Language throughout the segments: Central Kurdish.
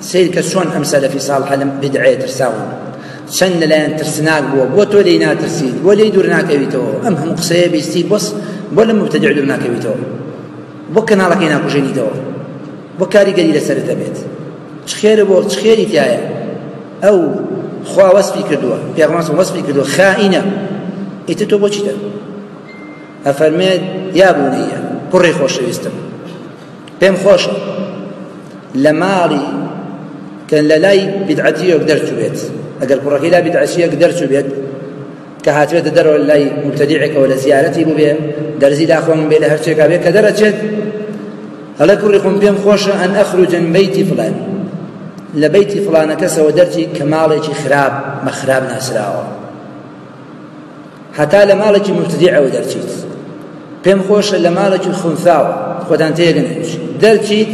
سەیر کە چۆن ئەم سەلەفی ساڵحە لەم بیدعەیە ترساون، چەند لەلایەن ترسناک بووە، بۆ تۆ لێی ناترسیت، بۆ لێی دوور ناکەویتەوە، ئەم هەموو قسەیە بیستی بەس بۆ لەم موبتەدیع دوور ناکەویتەوە، بۆ کەناڵەکەی ناکوژێنیتەوە، بۆ کاریگەری لەسەرت دەبێت، چ خێرە بۆ چ خێری تایە؟ ئەو خوا وەسفی کردووە، پێغەمبەر وەسفی کردووە خائینە، ئیتر تۆ بۆچیتە؟ ئەفەرمێت یا بونەیە کوڕی خۆشەویستم پێم خۆشە لە ماڵی کە لە لای بیدعەتیەک دەرچووبێت ئەگەر کوڕەکەی لا بیدعەتیەک دەرچووبێت کە هاتبێتە دەرەوە لای مبتەدیعێکەوە لە زیارەتی بووبێ دەرزی لاخۆم بێ لە هەرچێکا بێ کە دەرەچێت ئەڵێ کوڕی خۆم پێم خۆشە ئەن ئەخرج من بەیتی فلان لە بەیتی فلانە کەسەوە دەرچی کە ماڵێکی خراپ بە خراپ ناسراوە هەتا لە ماڵێکی موبتدیعەوە دەرچیت پێم خۆشە لە ماڵێکی خونثاوە خۆتان تێگەن دەرچیت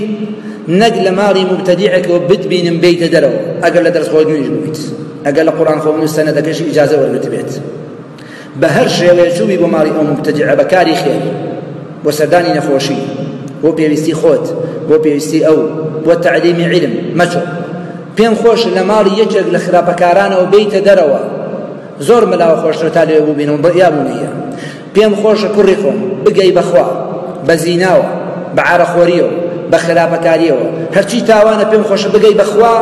نەک لە ماڵی موبتەدیعێکەوە بتبینم بێیتە دەرەوە ئەگەر لە دەرس خۆردنیش بوویت ئەگەر لە قورئان خۆبوون و سەنەدەکەشی ئیجازە وەرگرتبێت بە هەر شێوەیە چووبی بۆ ماڵی ئەو موبتەدیعە بە کاری خێر بۆ سەردانی نەخۆشی بۆ پێویستی خۆت بۆ پێویستی ئەو بۆ تەعلیمی عیلم مەچۆ پێم خۆشە لە ماڵی یەکێک لە خراپەکارانەوە بێیتە دەرەوە زۆر مەلاوە خۆشترە تا لەوێ بووبینەوە بڕیا بوونیە پێم خۆشە کوڕی خۆم بگەی بەخوا بە زیناوە بە عارەخۆریەوە بە خراپەکاریەوە هەرچی تاوانە پێم خۆشە بگەی بەخوا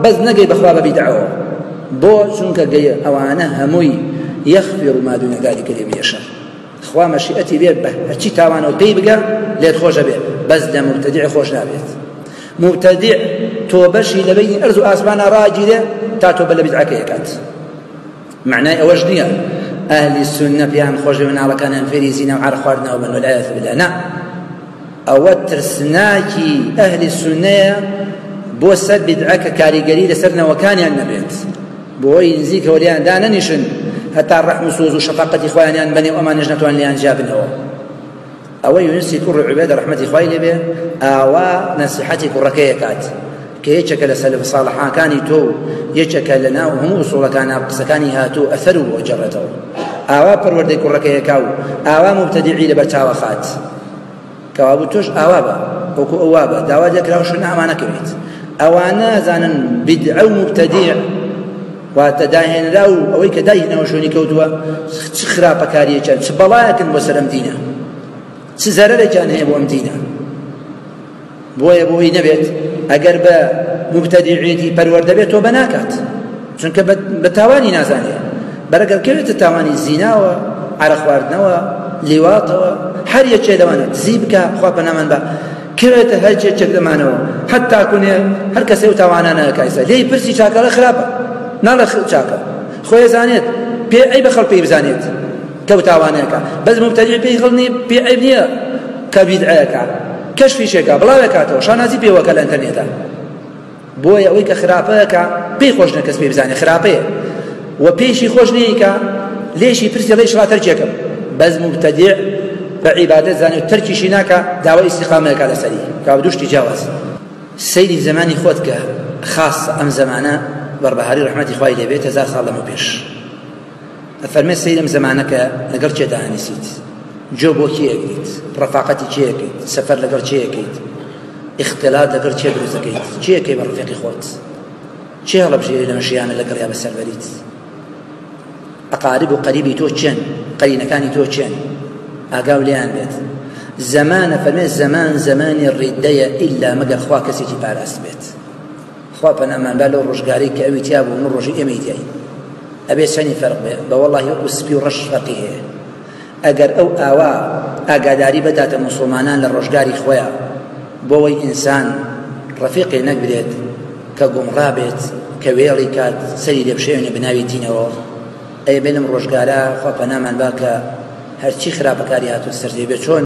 بەس نەگەی بەخوا بە بیدعەوە بۆ چونکە گەی ئەوانە هەمووی یەخفر ما دون ذلك لمن یشاء خوا مەشیئەتی بێ بە هەرچی تاوانەوە پێی بگە لێت خۆشە بێ بەس لە مبتدع خۆش نابێت مبتدع تۆبەشی لە بەینی ئەرز و ئاسمانا ڕاگیرێ تا تۆبە لە بیدعەکەی ئەکات معنای ئەوەش نییە ئەهلی سوننە پێیان خۆش بێ مناڵەکانیان فێری زینا و عەرەق خواردنەوە بن والعیاذ بالله نا ئەوە ترسناکی ئەهلی سوننەیە بۆ سەر بیدعە کە کاریگەری لەسەر نەوەکانیان نەبێت بۆی نزیکەوە لێیان دانەنیشن هەتا ڕەحم و سۆز و شەفەقەتی خۆیانیان بەنێ و ئەمانیش نەتوان لێیان جیابنەوە ئەوە یونسی کوڕی عوبێدە ڕەحمەتی خوای لێ بێ ئاوا نەسیحەتی کوڕەکەی ئەکات کە یەکێکە لە سەلەف ساڵحاکانی تۆ و یەکێکە لە ناو هەموو ئوسوڵەکانا قسەکانی هاتوو ئەثەر و بۆ جەڕێتەوە ئاوا پەروەردەی کوڕەکەی ئەکا و ئاوا موبتەدیعی لەبەر چاوە خات کەوابوو تۆش ئاوا بە وەکو ئەو وا بە داوا لێکراوە شوێن ئەمانە کەویت ئەوانە زانن بیدعە و موبتەدیع واتە داهێنراو و ئەوەی کە دایهێناوە شوێنی کەوتووە چ خراپەکاریەکیان چ بەڵایەکن بۆ سەر ئەم دینە چ زەرەرێکیان هەیە بۆ ئەم دینە بۆیە بۆی نەبێت ئەگەر بە مبتەدیعێتی پەروەردە بێت تۆبە ناکات چونکە بە تاوانی نازانێت بەرەگەر کەوێتە تاوانی زیناوە عەرە خواردنەوە لیواتەوە هەر یەکێ لەوانە دزی بکە خوا پەنامان بە کەوێتە هەر یەکێک لەمانەوە هەتا کونێ هەر کەسێ و تاوانانە ئەکا ئیستا لێی پرسی چاکە ئەڵێ خراپە ناڵێ چاکە خۆی ئەزانێت پێ عەیبە خەڵک پێی بزانێت کە و تاوانەکە بەس مبتەدیع پێی خەڵ نییە پێ عەیب نییە کە بیدعەکە کەشفیشێکە بڵاوێکاتەوە شانازی پێوەکە لە ئینتەرنێتە بۆیە ئەوەی کە خراپەکە پێی خۆش نیە کەس پێی بزانێ خراپەیە و پێیشی خۆش نییە کە لێشی پرسی ڵێ شڕا تەرکێکم بەس مبتدع بە عیبادەت زانێ و تەرکیشی ناکا داوای ئیستیقامەکە لەسەری کە دوو شتی جیاواز سەیری زەمانی خۆت کە خاص ئەم زەمانە بەربەهاری ڕەحمەتی خوای لێ بێت هەزار ساڵ لەمەو پێش ئەفەرمێ سەیرم زەمانە کە لەگەڵ کێ دانیسیت گوێ بۆ کێ ئەگریت ڕەفاقەتی کێ ئەکەیت سەفەر لەگەڵ کێ ئەکەیت ئیختلاط لەگەڵ کێ دروست دەکەیت کێ ئەکەی بە ڕەفیقی خۆت کێ هەڵەبژێری لەم ژیانە لەگەڵیا بەسەر بەریت ئەقارب و قەریبی تۆ کێن قەرینەکانی تۆ کێن ئاگاو لێیان بێت زەمانە فەرمێ زەمان زەمانی ڕیدەیە ئیلا مەگەر خوا کەسێکی پاراست بێت خوا پەنامان با لەو ڕۆژگارەی کە ئەوی تیا بوو من ڕۆژی ئێمەی تیاین ئەبێ چەنی فەرق بێ بە وەڵاهی وەکو سپی و ڕەش فەرقی هەیە ئەگەر ئەو ئاوا ئاگاداری بداتە موسڵمانان لە ڕۆژگاری خۆیان بۆەوەی ئینسان ڕەفیقێ نەگرێت کە گومڕا بێت کە وێڵی کات سەری لێ بشێوێنێ بەناوی دینەوە ئەی بێ لەم ڕۆژگارە خوا پەنامان با کە هەرچی خراپەکاری هاتوو سەر زەوی بێ چۆن.